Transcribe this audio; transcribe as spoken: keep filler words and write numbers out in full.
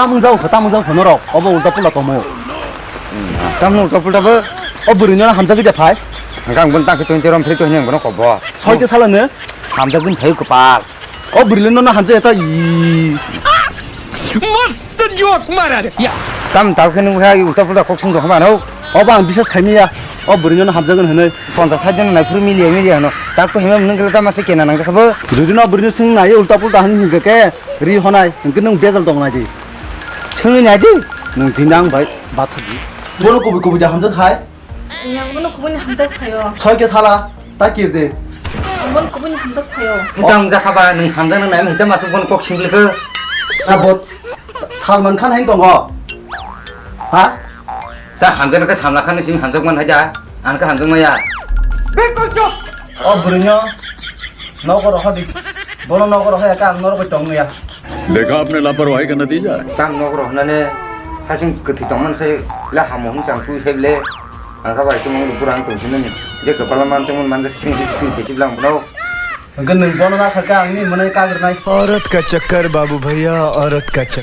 Tamung jao kho, tamung jao kho norok. Obo ulta pulta tomo. Tamung ulta pulta bo. O bwrwino hamjagwi da phai. Hangkang bun tak twenty rom phri to hini bono kobo. Soi te sala ne. Hamjagwi phai kopal. O bwrwino no hamjagwi ta i. Mast joke mara re. Ya. Tam tao khe nung ha ulta pulta kok sung do hama no. Obo ang bisas khaimiya. O bwrwino no hamjagwi hwnwi. Ponchas sait jon nai phuru miliya miliya hano. Tak to hima nung kele tama se kena nang kha bo. Jodi no bwrwino sung nai ulta pulta hwn hingke ke. Ri honai, hingke nung bejal tong nai di. Sungwi nai di. Nung tini ang bai batha di. Bono kubui kubui da hamjak hai. Yang bono kubui ni hamjak phaio. Soi ke sala, ta kir de. Ang bono kubui ni hamjak phaio. Tang jakha ba nung hamjak nang nai, hita masuk bono kok singli ke. Na bot. Salman Khan heng tongo. Ha? Ta hamjak ke samla khan sing hamjak man hai da. Ang ke hamjak maya. Bilkul chup. O bwrwino nogo rohor di. Bono nogo rohor ya ka ang norok bai tong ya. देखा आपने लापरवाही का नतीजा है। Tam nogo rohnane sasing kwthwi tongman sai la hamo hwn chang twi heble. Ang ka bai tumung pura ang tong sinani. Je kwpala man tongman man je sing sing sing khe chiblang bro. Hwnkhe nwng bono nakha khe ang ni mwnai kagirnai. औरत का चक्कर बाबू भैया, औरत का चक्कर।